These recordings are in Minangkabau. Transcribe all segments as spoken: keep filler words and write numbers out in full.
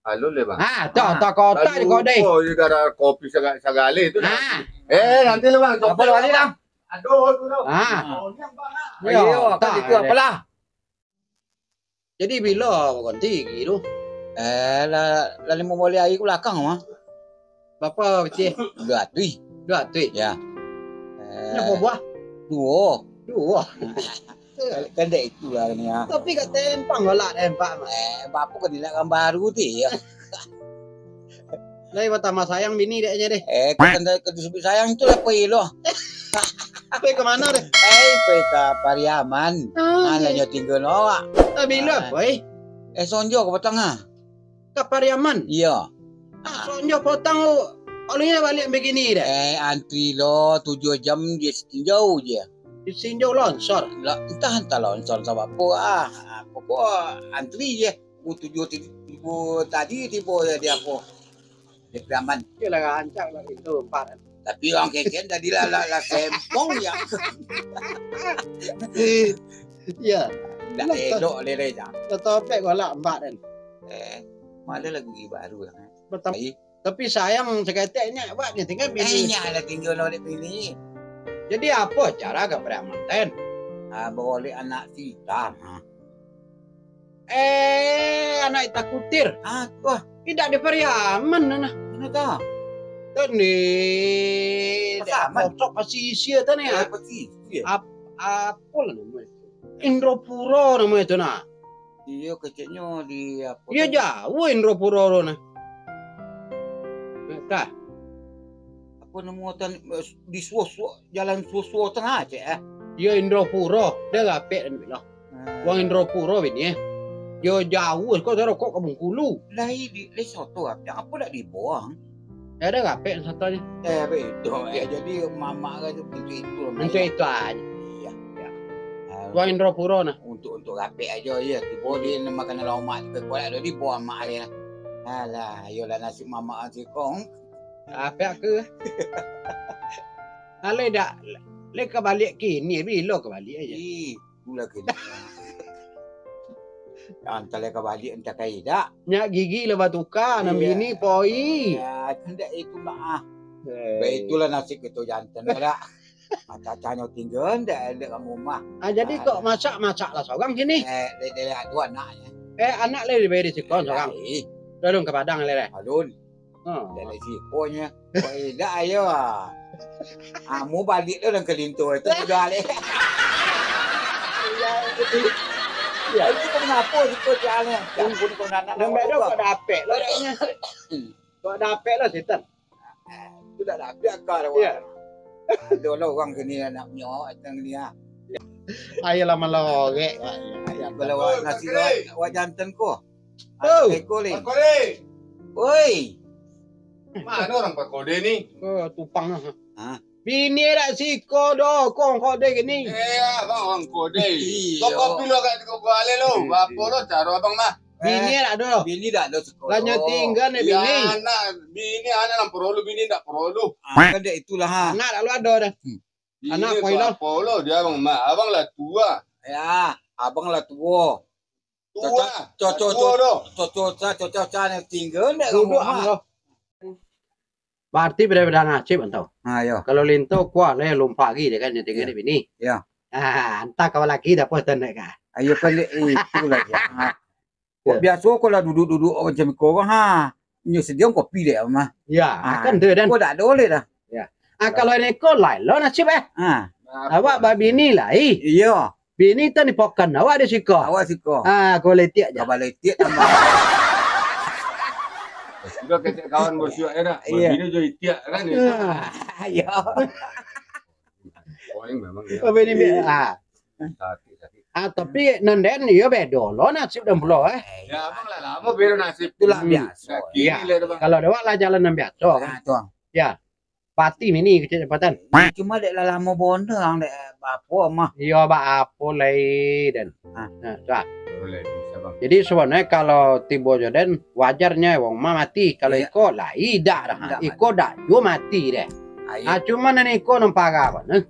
Alun le, Bang. Ah, tu, tu kota di kota. Lupo, yo, gara kopi saga-, sagale tu. Ah. Eh, nanti le, Bang. Apo bali, Bang? Aduh, tu tu. Ah. Oh, ni, Bang, ah. Iyo, kan itu, apolah. Jadi, bilo baganti gigi tu? Eh, lah, lah limo bali ari ka balakang, mah. Bara piti? Duo ratuih. Duo ratuih? Ya. Eh, bara buah? Duo. Duo. Kan dek itulah ni, ya. Tapi ka tempang galak tempang, mah. Eh, bapo ka dilak kan baru tu, ya. Lai batambah sayang bini dek nyo deh. Eh, kok tanda ka disebut sayang tu lah, pai lo. Pai ka mano deh? Eh, pai ka Pariaman. Ah, nyo tingga awak. Ah, bilo, pai? Eh, sonjo ka patang ah. Ka Pariaman? Iyo. Ah, sonjo patang, alun nyo baliak bagini deh. Eh, antri lo, tujuah jam di Sitinjau je. Di Sitinjau longsor? Lah, antah, antah longsor antah apo ah. Pokok antri je. Pukul tujuah ti-, pukul tadi tibo di apo? Di Pariaman. Iyo lah, rancak lah pintu ampek. Tapi urang keken tadi lah, lah, lah sempong ya. Iyo. Ndak elok le, le, dah. Lah topek galak ampek kan. Eh, malah lagu baru lah. Batam-, ai. Tapi sayang saketek nyo, awak nyo tingga bini. Eh, nyo lah tingga lo dek bini. Jadi apo acara ka Pariaman, Ten? Ah, bawa oleh anak si Itam. Eh, anak Ita Kutir. Ah, tu ah. Indak di Pariaman, nah. Mano tu? Tu ni, Pasaman. Kocok pasisia tu ni, eh, ah. Pasisia. Ap-, apo lah namo itu? Indropuro namo itu, nah. Iyo, keceknyo di apo tu? Iyo, jauah Indropuro tu, nah. Nah, tah. Apo namo tu, di Suo-Suo, jalan Suo-Suo tangah, cek, eh? Iyo, Indropuro. Dah rapek, dah rapek lah. Ah. Wang Indropuro bini, eh. Yo jauah, kok tarokok ka Bengkulu. Lai di, lai soto apiak, apo dak dibuang? Eh, ado rapek sotonyo. Eh, betul. Eh, jadi mamak ka tu untuk itu lah, Mak. Untuk itu aja. Iya. Ya. Ah. Wang Indropuro nah. Untuk, untuk rapek aja, iya. Tibo di makanan lamak tu, kok dak dibuang mak dia lah. Alah, ayolah nasib mamak siko. Rapek ke? Alai dak, lai ka baliak kini, bilo ka baliak aja. Ih. Bulan kini. Antah lai ka baliak, antah ka idak. Nyak gigi lah batuka, nan bini poi. Ya, indak itu mah, ah. Hei. Baitulah nasib kito jantan, dak? Macacanyo tingga, ndak, ndak ka rumah. Ah, jadi kok masak, masak lah sorang kini? Eh, dek, dek, ado anaknyo. Eh, anak lai dibayar di siko sorang? Lai. Alun ka Padang lai, lai? Alun. Ha. Dari sikonyo. Kok idak ayo. Amu baliak tu dalam kelinto tu sudah leh. Ya, itu kenapa siko jalan? Ya ampun, kau nak, nak. Dompet tu kok dapek lah, kayaknya. Kok dapek lah, setan. Tu dah dapek akal awak. Ya. Ado lah urang kini nak nyo, datang ni ah. Ayolah malorek. Kalau awak nasi awak, awak jantan ko. Oh. Assalamualaikum, Lin. Pakode. Oi. Mano urang Pakode ni? Oh, tupang lah. Hah? Bini dak siko doh, kong kode gini. Eh, abang urang Kode. Iyo. Kau kopi lo kat kau balik lo. Apo lo caro abang mah? Bini dak doh. Bini dak doh siko. Lanyo tingga ni bini. Anak, bini anak nan porlu, bini dak porlu. Ah, kan dek itulah, ha. Anak dak lo ado dah. Hmm. Anak bini kau tu ilo. Apo lo dia abang mah? Abang lah tua. Ya, abang lah tua. Tua. Cocok, cocok, cocok, cocok, cocok, cocok, tingga ndak kamu, Mak? Duduak, Bang. Barati beda-beda nasib, antau. Ha, iyo. Kalau linto, kuat lah, lumpak lagi dia kan, yang tingga di bini. Iyo. Ah, antah kawan lagi, dah apa standar kah? Ayo, kan, eh, itu lagi. Ha. Kok biaso kau lah duduk-duduk macam iko, ha? Nyo sediakan kopi dek, mah. Ya, ah, kan tu, Dan. Kau dak ado leh dah. Ya. Ah, kalau niko lain lo nasib, eh. Ha. Awak babini lai. Iyo. Bini tu ni pokan, awak di siko. Awak siko. Ah, kau letiak je. Kau letiak tambah. Sudah kecek kawan bersuak ya dah. Iya. Babini jo itiak kan ya. Ah, iya. Oh, ini memang ya. Babini, ah. Sakit, sakit. Ah, tapi nan den, iyo bedo lo nasib dan pulo, eh. Ya, abang lah lamo bedo nasib. Itulah biaso. Sakit. Iya. Kalau dewak lah jalan nan biaso, kan. Ah, tu. Ya. Pati mini kecek Jambatan. Cuma dek lah lamo bonang dek apo mah. Iyo, bak apo lai, den. Ah. Nah, sudah. Jadi sebenarnya kalau tibo jo den, wajarnyo wong mah mati. Kalau iko lah idak dah. Iko dak juo mati deh. Ah, cuma nan iko nan parah, nah.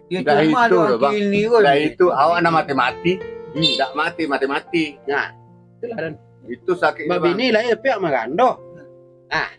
Dah itu, dah itu, awak nak mati-mati. Hmm. Dak mati, mati-mati. Nah, itulah, den. Itu sakiknyo, Bang. Babini lai, tapi awak magandoh. Ah.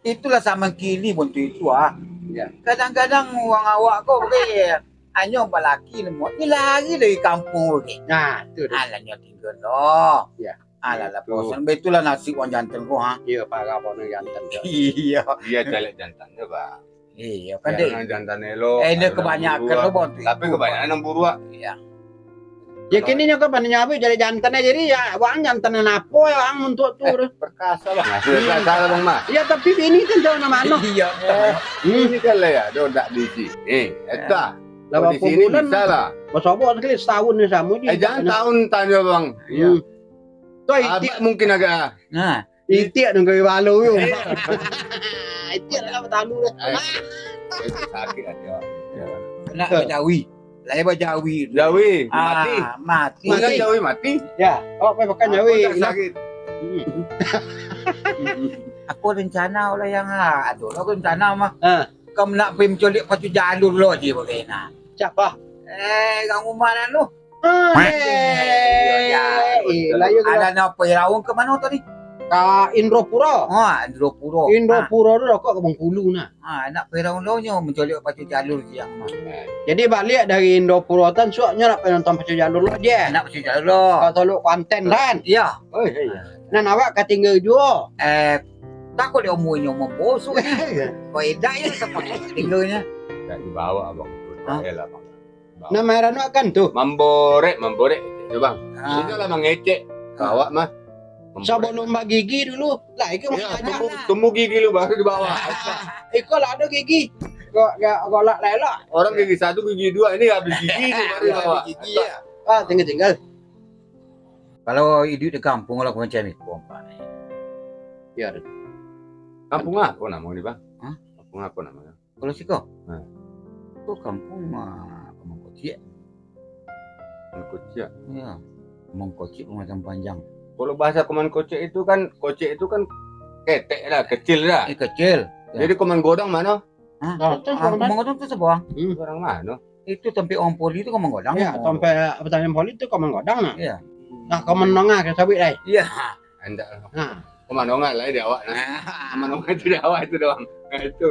Itulah samangkini bantuak itu, ah. Ya. Kadang-kadang urang awak ko, pakai anyo balaki namo, ni lari dari kampuang, pakai. Nah, tu dah. Alah, nyo tingga no. Ya. Alah, lah, itu. Bosan. Baitulah nasib urang jantan ko, ha. Iyo, parah urang jantan ko. Iyo. Iyo, jalek jantannyo, Bang. Iyo, kan, dek. Jangan jantan elok, eh, ini kebanyakan lo, Bang. Tapi kebanyakan nan buruak. Iya. Ya, kini nyo kan pandai nyabuik jalek jantan, jadi ya, urang jantan nan apo ya, urang untuk tu. Eh, perkasa, Bang. Perkasa lah, Bang, mah. Ya, tapi bini kan jauh nan mano. Iya. Hmm. Ini kan lah ya, ado dak di sini. Eh, eta. Lah, di sini bisa lah. Basobok sekali setahun ni samo je. Eh, jangan tahun tanyo, Bang. Iya. Hmm. Tu itiak mungkin agak. Nah. Itiak dong kami balu tu. Itiak dalam talu dah. Eh, sakit hati awak. Nak bajawi. Lah, bajawi. Jawi, mati. Mati. Bukan jawi mati. Ya, awak pai makan jawi. Sakit. Aku rencana lah yang, ah, ado lah aku rencana mah. Ha. Kamu nak pai mancaliak pacu jalur lo je bagai nah. Siapa? Eh, urang rumah anu. Ah, eh, eh, lah, iyo, alah, nak Firaun ka mano tadi? Ka Indropuro. Ha, Indropuro. Indropuro tu dakek ka Bengkulu nah. Ha, nak Firaun lo nyo mancaliak pacu jalur siang mah. Jadi baliak dari Indropuro tan, suaknyo nak pai nonton pacu jalur lo je. Nak pacu jalur lo. Ka Teluk Kuantan kan? Iya. Oi, oi. Nan awak ka tingga juo. Eh, takut dia umurnyo mambosok. Iya. Kok edak ya, takut tinggalnyo. Tak dibawa abang tu. Hah? Elah, Bang. Nah, Mairano kan tu. Mamborek, mamborek. Yo, Bang. Ah. Inyo lah mangecek ka awak mah. Mamborek. Sabalum bagigi dulu, lah, itu. Ya, tumbuh, tumbuh gigi lu baru dibawa. Iko lah ado gigi. Kok, kok, kok lah, lah, lah. Orang gigi satu, gigi dua, ini habis gigi, baru dibawa. Habis gigi, ya. Ah, tinggal-tinggal. Kalau iduik di kampuang, lah, macam itu, Pak. Ya. Kampuang apo namo ni, Bang? Hah? Kampuang apo namonyo? Kalau siko? Ha. Ko kampuang, ah, Komang Kocik. Komang Kocik? Iyo. Komang Kocik, Pematang Panjang. Kalau bahasa Komang Kocik itu kan, kocik itu kan ketek lah, kecil lah. Eh, kecil. Ya. Jadi Komang Godang mano? Hah? Nah, itu Komang Godang tu sabuah. Hmm. Urang mano? Itu tampek urang poli tu Komang Godang. Iyo, tampek pertanian poli tu Komang Godang nah. Iyo. Nah, Komang Nongah ka sabuik lai. Iyo. Indak. Nah. Komang Nongah lah di awak nah. Nah. Komang Nongah itu di awak itu doang. Nah, itu.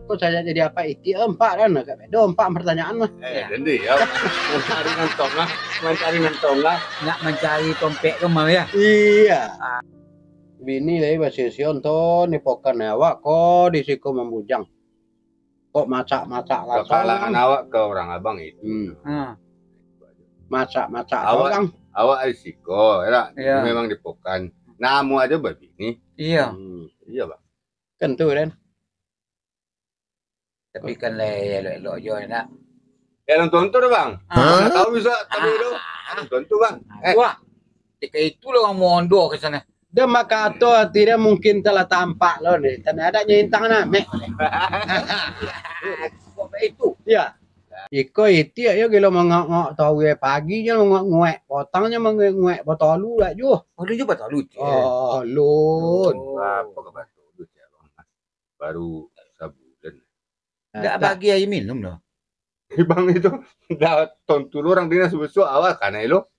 Kok sajo jadi apak itiak, empat kan, agak beda, empat pertanyaan mah. Eh, jadi, yo. Mancari nan tongah, mancari nan tongah. Nak mancari tompek tu mah, yo? Iyo. Ah. Bini lai basio-sio nonton di pokan awak ko di siko mambujang. Kok masak-masak lah. Kakalaan awak ka urang abang itu. Hmm. Ha. Masak-masak awak, urang. Awak di siko, yo dak? Iyo. Memang di pokan. Namo ajo babini. Iyo. Hmm, iyo, Bang. Kan tu, Den. Tapi kan lai elok-elok jo, nak. Ya, nonton tu dah, Bang. Ah. Nak tahu bisa kami tu. Ah. Nonton tu, Bang. Eh. Wah. Ketika itulah urang mondo ka sano. Dia makato ati dia mungkin telah tampak lo ni. Tanda ada nyintang nah, mek. Itu. Ya. Iko itiak yo gilo mangok-ngok tahu ye pagi je mangok-ngok. Potangnyo mangok-ngok botolu lah juh. Oh, lu juga botolu, Cik? Oh, lun. Oh. Apa kabar tu, Cik Abang? Baru sabulan. Nah, dak bagi aia minum doh. Bang itu, dah tontu urang dinas besok, awak kanai lo.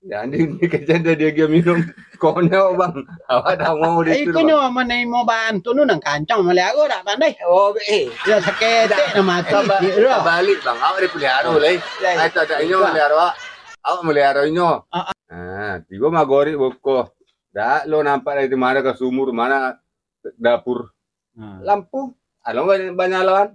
Jadi ni kecen dah dia aia minum. Kono, Bang. Awak dah mau di. Eh, itu, Bang. Ikonyo manai mau bantu nu nang kancang maliaro dak pandai. Oh, eh. Ya, saketek dah mati. Tabalik, Bang. Awak dipelihara, lai. Lai. Ai, tak ada inyo maliaro awak. Awak maliaro inyo. Ah, ah. Nah, tibo magorek buko. Dak lo nampak dari mana ka sumur, mana dapur. Hmm. Lampu, ado banyak, banyak lawan.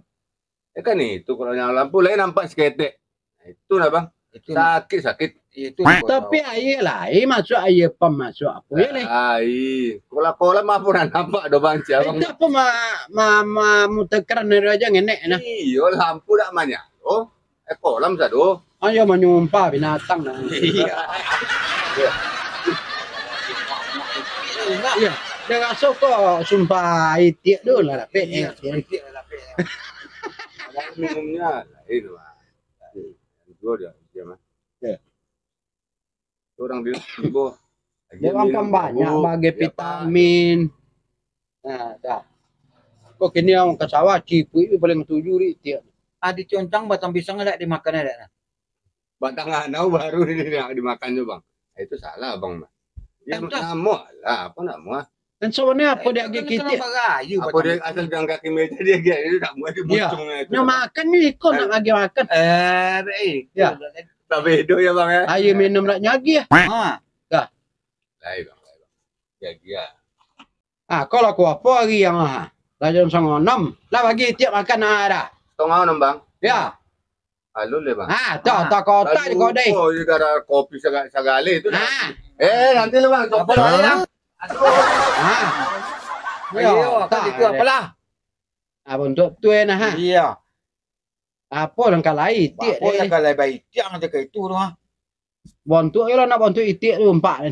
Ya kan itu, kalau nyala lampu, lai nampak saketek. Nah, itu nah, Bang. Itu sakit, sakit. Itu. Tapi aia lai, masuk aia pam, masuk apo ye lai? Ai, kolam-kolam apo nak nampak do, Bang, sia, Bang? Itu apo ma-, ma-, ma-, muter keran dari aja ngenek nah. Iyo, lampu dak manyalo. Eh, kolam sado. Ayo manyumpah binatang nah. Iya. Iya. Dia raso kok sumpah itiak tu lah dapek. Iya, eh, sumpah itiak lah dapek. Ada minumnya lain, Bang. Dua dia, dia mah. Ya. Urang di, di bawah. Dia kan banyak bagai vitamin. Nah, dah. Kok kini urang ka sawah, cipuik tu paling tuju di tiak. Ah, di Concang batang pisang dak dimakan dak nah? Batang anau baru ni nak dimakan tu, Bang. Itu salah, Bang. Ya, namo lah, apo namo? Kan sabananyo apo diagiah kitiak? Apo dia asal dalam kaki meja diagiah, dia nak buat dia. Yo. Muncung itu. Nak makan ni, iko nak bagi makan. Eh, baik. Yo. Tapi itu ya, Bang, ya. Aia minum lah nyo agiah. Ha. Dah. Lai, Bang, lai, Bang. Diagiah. Ah, ko lah ko apo ari yang, ah? Lah jam satangah anam. Lah bagi itiak makan, ah, dah. Satangah anam, Bang? Yo. Alun leh, Bang. Ah, tak, ah, tak kota di kodai. Oh, ini gara kopi saga-, sagale tu dah. Ah. Eh, nanti lah, Bang. Apo lah, Bang? Ah. Iyo, kan tak, itu eh. Apolah? Ah, bontuak tu eh, nah, ha. Iyo. Apo nan ka lai itiak deh? Apo nan ka lai baitiak macam itu tu, ha? Bontuak je lah, nak bontuak itiak tu, empat ni.